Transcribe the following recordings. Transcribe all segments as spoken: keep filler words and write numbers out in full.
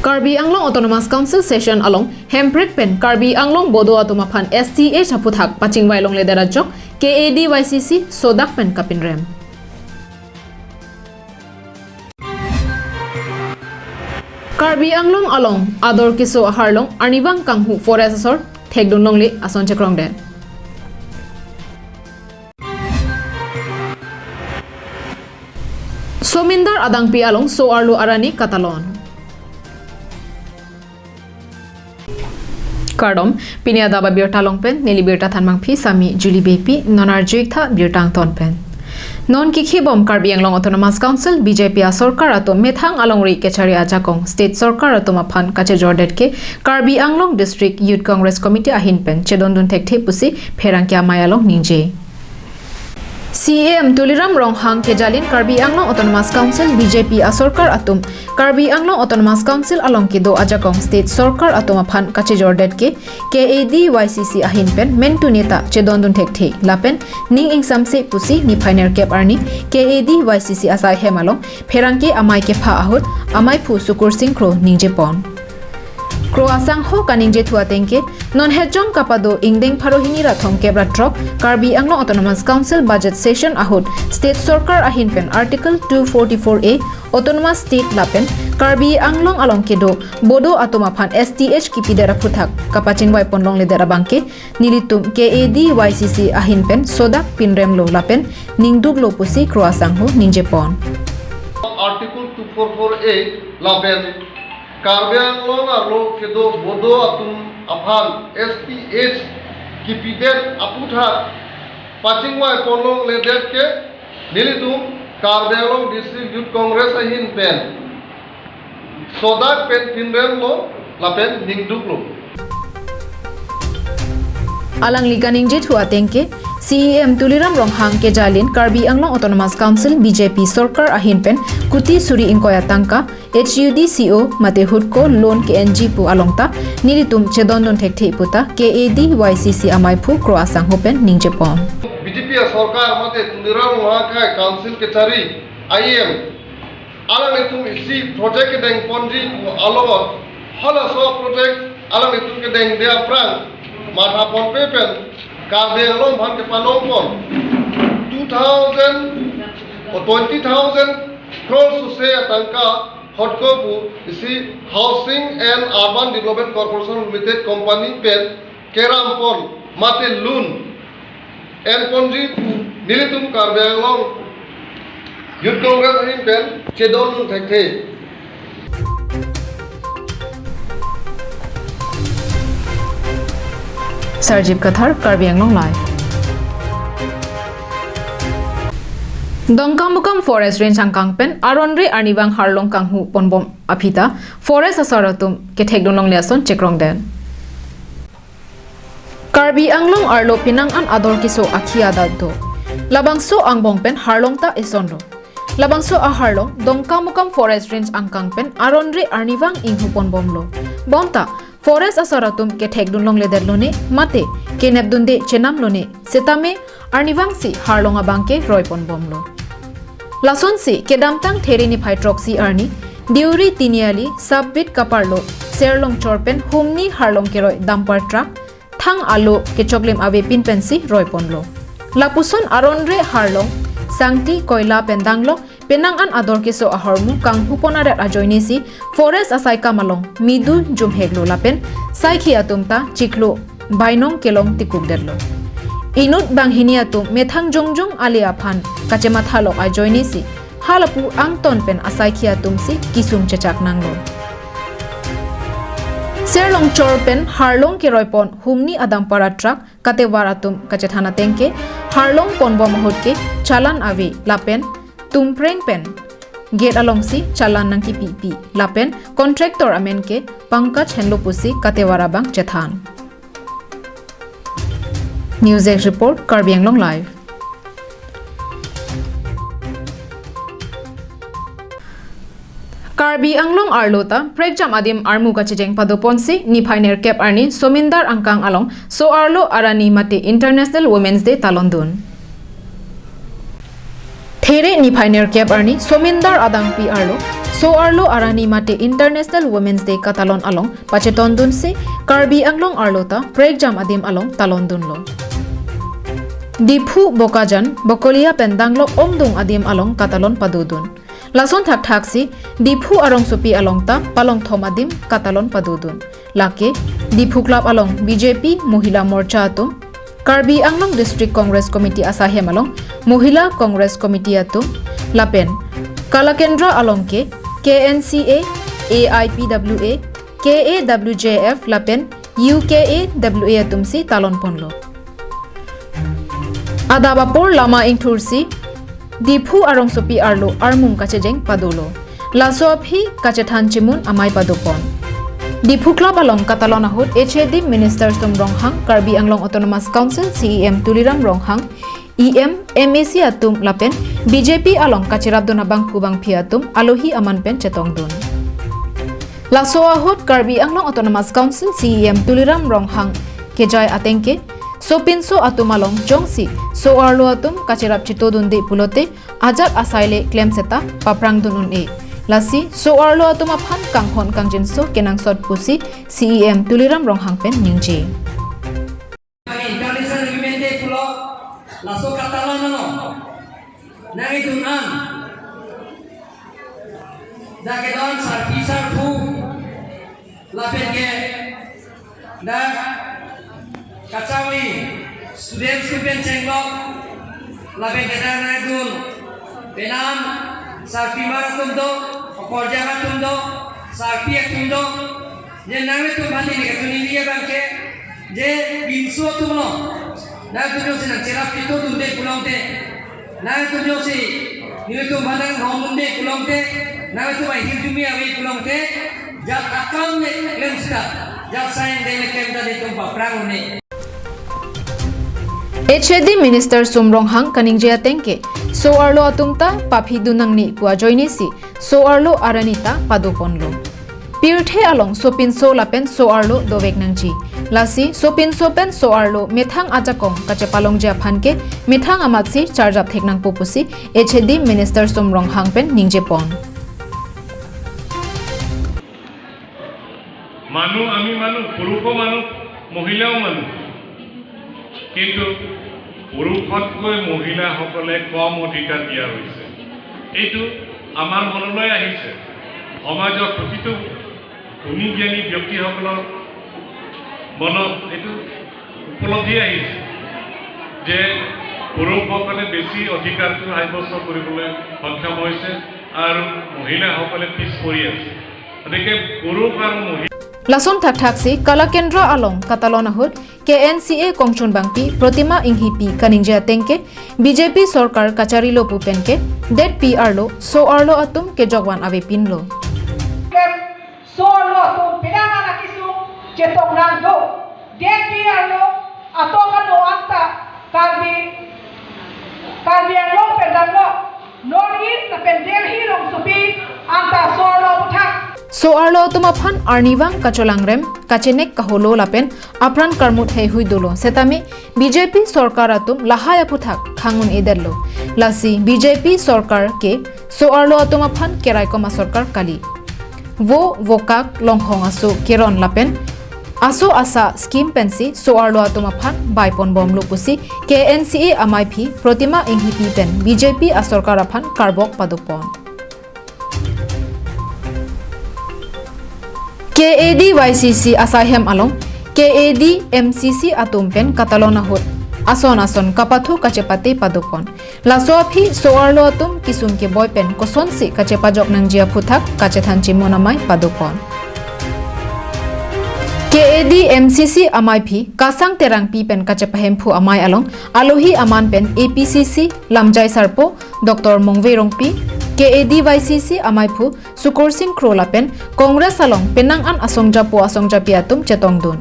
Karbi Anglong Autonomous Council session along Hemprek pen Karbi Anglong Bodo atum aphan S T H aphuthak pachingvai longledet ajok K A D Y C C sodak pen kapinrem. Karbi Anglong along ador keso aharlong arnivang kanghu forest asor thekdun longle ason chekrongdet. Somindar adangpi along so-arlo arani katalon. Kardom, pini adap abirta along pen neli birta thanmangpi Sami Julie Beypi, non arju-ik tha birta angton pen. Non kikhibom Karbi Anglong Autonomous Council B J P asorkar atum methang alongri kechari ajakong State Sorkar atum aphan kachejordet ke Karbi Anglong District Youth Congress Committee ahin pen chedondun thekthe pusi pherangke amei along ningje. C E M Tuliram Ronghang kejalin Karbi Anglong Autonomous Council B J P asorkar atum Karbi Anglong Autonomous Council along kedo ajakong State Sorkar atum aphan kachejordet ke K A D Y C C ahin pen mentune ta chedondun thekthe lapen ning ingsamse pusi niphai nerkep arni K A D Y C C asai hem along pherangke amei kepha ahut ameiphu Sukur Singh Kro ningjepon. Kro asangho kaningjethu ateng ke, non hejong kapado ingdeng pharo hini ra thomkep ra throk Karbi Anglong Autonomous Council budget session ahut State Sorkar ahin pen Article two forty-four A Autonomous State lapen Karbi Anglong along kedo Bodo atum aphan S T H kipidet aphuthak kapachingvai pon longledet abang ke nelitum K A D Y C C ahin pen sodak pinremlo lapen ningduklo pusi Kro asangho ningjepon. Article two four four A lapen Karbi Anglong arlo kedo Bodo atum aphan S T H kipidet aphuthak pachingvai pon longledet ke nelitum Karbi Anglong District Youth Congress ahin pen sodak pen pinremlo lapen ningduklo. Alangli kaningjethu ateng ke, C E M Tuliram Ronghang kejalin Karbi Anglong Autonomous Council B J P sorkar ahin pen kuti suri ingkoi atangka H U D C O mate HUDCO loan ke-enji pu along ta nelitum chedondun thekthe pu ta K A D Y C C ameiphu Kro asangho pen ningjepon. B J P asorkar mate Tuliram Ronghang akai council kechari I M alanglitum isi project kedengponji pu along halaso project alanglitum kedengde aphrang matha ponpe pen Karbi Anglong aphan kepanongpon two thousand or twenty thousand crore suse atangka HUDCO pu isi Housing and Urban Development Corporation Limited company pen kerampon mate loan enponji pu nelitum Karbi Anglong Youth Congress ahin pen chedondun thekthe. Sarjip Kathar, Karbi Anglong Live. Dongkamukam Forest Range angkang pen aron re arnivang harlong kanghu ponbom aphi ta forest asor atum kethekdun longle ason chekrongdet. Karbi Anglong arlo penang an ador keso akhi adat do. Labangso angbong pen harlong ta esonlo. Labangso aharlong Dongkamukam Forest Range angkang pen aron re arnivang inghu ponbomlo. Bonta forest asor atum kethekdun longledet lone mate kenepdunde chenam lone setame arnivang si harlong abang ke roi ponbomlo. Lasonsi kedamtang There niphai throksi arni Deuri Tiniali sub-beat kaparlo Serlongchor pen humni harlong keroi dumper truck thang alo kechoklim avepin pensi roi ponlo. Lapuson aron re harlong, sangti, koila pen danglok penang an ador keso ahormu kanghu pon aret ajoine si forest asaikam along midu jumheklo lapen saikhi atum ta chiklo bainong kelong tikukdetlo. Inut banghini atum methang jongjong ale aphan kachemathalok ajoine si halapu angton pen asaikhi atum si kisung chechak nanglo. Serlongchor pen harlong keroi pon humni adumper atruck katevar atum kachethan ateng ke harlong ponbom ahut ke challan ave lapen tumpreng pen gate alongsi challan nangkipipi lapen contractor amen ke Pankaj henlo pusi katevar abang chethan. News Desk Report, Karbi Anglong Live. Karbi Anglong arlo ta prekjam adim armu kachejeng padoponsi niphai nerkep arni Somindar angkang along so-arlo arani mate International Women's Day talondun. Here niphai nerkep arni Somindar Adangpi arlo, So-arlo arni mate International Women's Day katalon along pachetondunsi Karbi Anglong arlo ta prekjam adim along talondunlo. Diphu, Bokajan, Bokolia pen Danglok Omdung adim along katalon padodun. Lason thakthaksi Diphu arongsopi along ta palongthom adim katalon padodun. Lake Diphu Club along B J P Mohila Morcha atum, Karbi Anglong District Congress Committee asaihem along Mohila Congress Committee atum, lapen Kalakendra along ke K N C A, A I P W A, K A W J F lapen U K A W A atumsi talonponlo. Adap apor lama ingthursi Diphu arongsopi arlo armung kachejeng padolo. Laso aphi kachethan chimun amei padopon. Diphu Club along katalon ahut H A D Minister Sum Ronghang, Karbi Anglong Autonomous Council C E M Tuliram Ronghang, E M, M A C atum lapen B J P along kacherapdun abangphu bangphi atum alohi aman pen chetongdun. Laso ahut Karbi Anglong Autonomous Council C E M Tuliram Ronghang kejai ateng ke, sopinso atum along jongsi so-arlo atum kacherap chitodunde pulote ajat asai le klem seta paphrangdun un-e. Lasi so-arlo atum aphan kanghon kangjinso kenangsot pusi C E M Tuliram Ronghang pen ningje. International Women Day pulo, laso katalon ano. Nangtum an. Dak kedon sarpi sarpo. Lapen ke. Dak kachangli students pen chenglok. Lapen ke dak nangtum. Penang sarpimar atum do, okorjang atum do, sarpi atum do. Je nangtum aphan neli kachiningri abang ke, je pinso atum lo. Nangtum jongsi nangcherap chitodunde pulote. Nangtum jongsi nelitum aphan nanghondunde pulote. Nangtum ahirjume ave pulote. Jat akam le klem seta. Jat asai le klem ta nelitum paphrang un-e. H A D Minister Sum Ronghang kaningje ateng ke, so-arlo atum ta paphidun nangne pu ajoinesi, so-arlo arni ta padoponlo. Pirthe along sopinso lapen so-arlo dovek nangji. Lasi sopinso pen so-arlo methang ajakong kachepalongji aphan ke methang amatsi charjap thek nangpo pusi H A D Minister Sum Ronghang pen ningjepon. মানুহ, আমি মানুহ, পুৰুষো মানুহ, মহিলাও মানুহ। কিন্তু পুৰুষতকৈ মহিলাসকলে কম অধিকাৰ দিয়া হৈছে। এইটো আমাৰ মনলৈ আহিছে। সমাজৰ প্ৰতিটো গুণী জ্ঞানী ব্যক্তিসকলৰ মনত এইটো উপলব্ধি আহিছে যে পুৰুষসকলে বেছি অধিকাৰটো সাব্যস্ত কৰিবলৈ সক্ষম হৈছে আৰু মহিলাসকলে পিছ পৰি আছে। গতিকে পুৰুষ আৰু মহিলা Lason thakthaksi Kalakendra along katalon ahut K N C A kongchun bangpi Protima Enghipi kaningje ateng ke, B J P sorkar kacharilo pu pen ke, det pi arlo so-arlo atum kejokvan avepinlo. So-arlo atum penang an akesung chetong nangdo. Det pi arlo atum kado anta Karbi, Karbi Anglong pen Danglok, North East lapen Delhi rongsopi anta so-arlo aphuthak. So-arlo atum aphan arnivang kacholangrem, kachenek kaholo lapen apran karmut heihui dolo setame B J P sorkar atum lahai aphuthak khang un-edetlo. Lasi B J P sorkar ke so-arlo atum aphan keraikom asorkar kali. Vo vokak longhong aso keron lapen aso asa scheme pensi so-arlo atum aphan baiponbomlo pusi K N C A amaiphi Protima Enghipi pen B J P asorkar aphan karbok padopon. K A D Y C C asaihem along K A D M C C atum pen katalon ahut ason ason kapathu kachepate padopon. Laso aphi so-arlo atum kesung keboi pen kosonsi kachepajok nangji aphuthak kachethan chimun amei padopon. K A D M C C amaiphi Kasang Terangpi pen kachepahemphu amei along alohi aman pen A P C C lamjai sarpo Doctor Mongve Rongpi, K A D Y C C amaiphu Sukursing Kro lapen Congress along penang an asongjapo asongjapi atum chetongdun.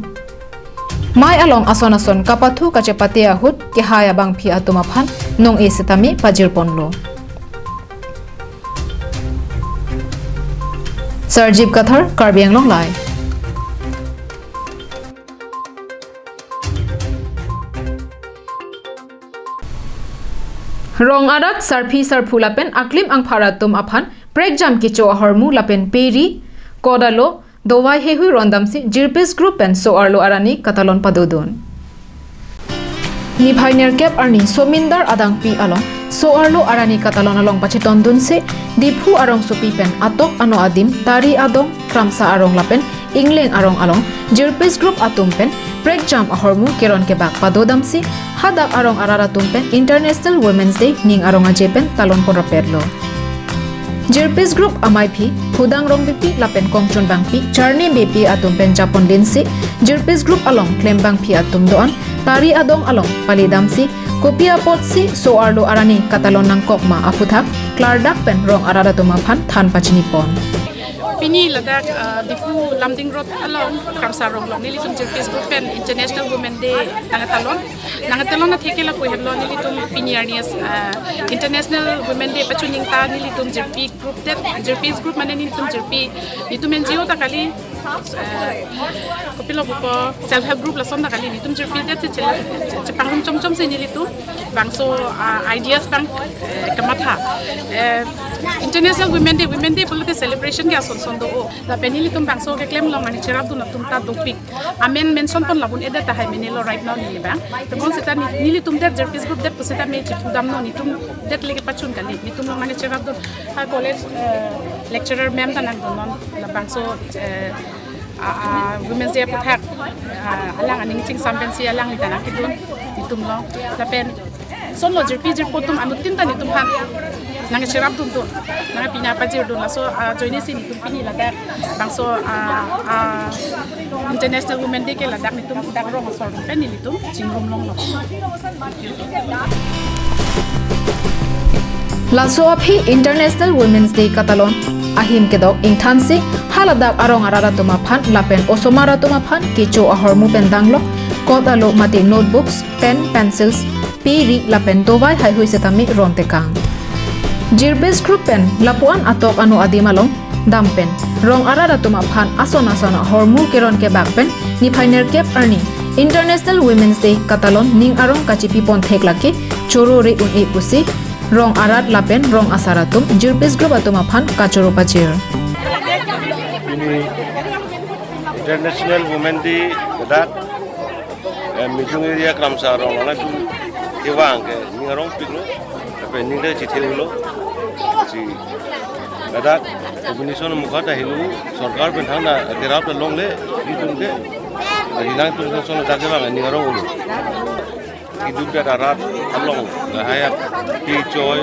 Mei along ason ason kapathu kachepate ahut kehai abangphi atum aphan nong-e setame pajirponlo. Sarjib Kathar, Karbi Anglong Live. Rong arat sarpi sarpo lapen aklim angphar atum aphan prekjam kecho ahormu lapen peri, kot alo, dovai heihui rondamsi Jirpis Group pen so-arlo arani katalon padodun. Niphai nerkep arni Somindar adangpi along so-arlo arani katalon along pachetondunsi Diphu arongsopi pen atok ano adim Tari Adong, Kramsa Arong lapen Ingleng Arong along Jirpis Group atum pen prekjam ahormu keron kebak padodamsi hadak arong arat atum pen International Women's Day ning arong aje pen talon ponrapetlo. Jirpis Group amaiphi Hudang Rongbepi lapen Kongchun Bangpi, Charni Bepi atum pen japonlinsi Jirpis Group along klembangpi atum do-an Tari Adong along palidamsi kopi apotsi so-arlo arani katalon nangkokma aphuthak klardak pen rong arat atum aphan than pachinipon. Pini ladak, uh, Diphu Lumding Road along, Kramsa Arong along, nelitum Jirpis Group pen International Women Day nangtalon. Nangtalon atheke lapu helo nelitum pini arni, uh, International Women Day pachiningta nelitum Jirpi Group det, Jirpis Group mane nelitum Jirpi, nelitum N G O ta kali, uh, kopilo pupo self help group lason ta kali, nelitum Jirpi det si chela, chepangrum chomchomsi nelitum bangso, ah, ideas bang, eh, kamatha. Eh, International Women Day, Women Day pulote celebration ke ason son do-o. Lapen nelitum bangso keklem along ani cherapdun atum ta dopik. Amen mention pon labun edet tahai menelo right now neli bang. Tebonsita ne, nelitum det Jirpis Group det pusita me chipudamnon, nelitum det leke pachun kali. Nelitum along ani cherapdun. Ha college, eh, lecturer ma'am ta nangdunnon. Labangso, eh, ah, ah, Women's Day aphuthak, ah, alang aning chingsam pensi alangli ta nangkedun, nelitum along. Lapen sonlo jirpi jirpo atum anuttin ta nelitum aphan nangcherapdun dun, nangpina pajirdun, laso, ah, ajoinesi nelitum pini ladak bangso, ah, ah, International Women Day ke ladak nelitum dak rong asor pen nelitum chingrum longlo. Laso aphi International Women's Day katalon ahin kedok ingthansi haladak arong arat atum aphan lapen osomar atum aphan kecho ahormu pen danglo, kot alo mate notebooks, pen, pencils, peri lapen dovai heihui setame rontekang. Jirpis Group pen lapuan atok ano adim along dampen rong arat atum aphan ason ason ahormu keron kebak pen niphai nerkep arni International Women's Day katalon ning arong kachipipon thek lake choro re un-e pusi rong arat lapen rong asar atum Jirpis Group atum aphan kachoro pajir. Pini International Women Day ladak, eh, Mijung area Kramsa Arong along nelitum kevang ke ning arongpiklo, lapen ning le chithelo. Si ladak combination mukha ta helo, sorkar pen thangta kerap ta longle, nelitum ke, nelitum ason ladak kevang ning aronglo. Keduk arat along, lahai api choi,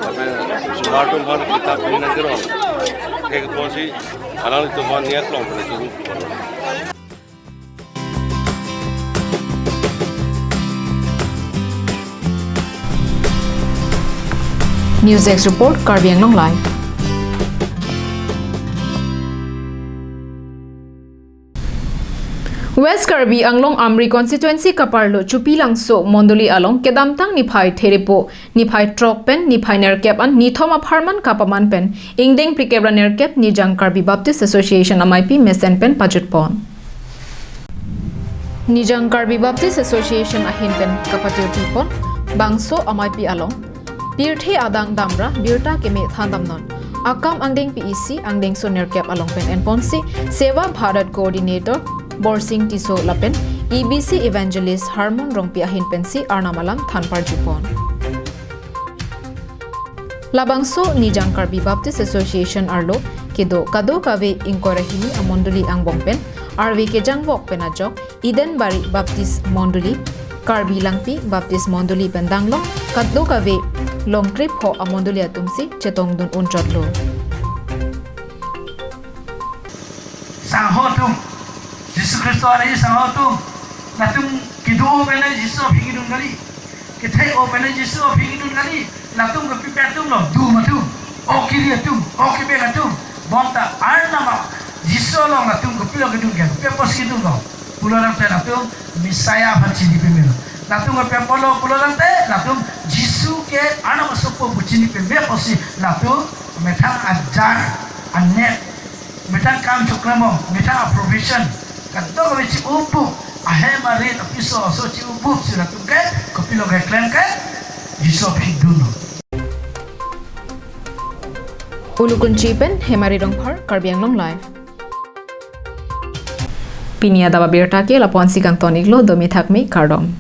lapen osomar atum aphan kitab pini nangkerong. Thek apotsi alanglitum aphan ning arong pen choro. News Desk Report, Karbi Anglong Live. West Karbi Anglong Amri Constituency kaparlo Chupilangso Mondoli along kedamtang niphai therepo niphai throk pen niphai nerkep an nithom apharman kapaman pen ingdeng phlikep ra nerkep Nijang Karbi Baptist Association amaipi mesen pen pajutpon. Nijang Karbi Baptist Association ahin pen kapatirpipon bangso amaipi along pirthe adang damra birta keme thandamnon. Akam angdeng P E C angdengso nerkep along pen enponsi Seva Bharat Coordinator Borsing Tisso lapen E B C Evangelist Harmon Rongpi ahin pensi arnam alam than parjupon. Labangso Nijang Karbi Baptist Association arlo kedo kadokave ingkoi ra hini amondoli angbong pen arve kejangvok pen ajok Edenbari Baptist Mondoli, Karbi Langpi Baptist Mondoli pen danglo kadokave longkrepho amondoli atumsi chetongdun unchotlo. Sangho atum, Jisu Khristo ari sangho atum, latum kedo pen Jisu aphi kedun kali, kethek-o pen Jisu aphi kedun kali, latum ke pipet atumlo, dum atum, o kiri atum, o kebeng atum, bonta arnam Jisu along latum kopilo kedun ke, kopi apotsi kedunlo pulo tangte latum Messiah aphan chini pamelo. Latum kopi apotlo pulo tangte latum Jisu ke arnam asopo pu chini pame apotsi latum methang ajar anet, methang kam choklamong, methang a-profession, kadokave chi-ubup, ahem arit apiso aso chi-ubupsi latum ke kopilo keklem ke, Bishop Hindu no. Ulukunchi pen Hemari Rongphar, Karbi Anglong Live. Pini adap abirta ke lapu-ansi kangton-iklo, domi thakmi kardom.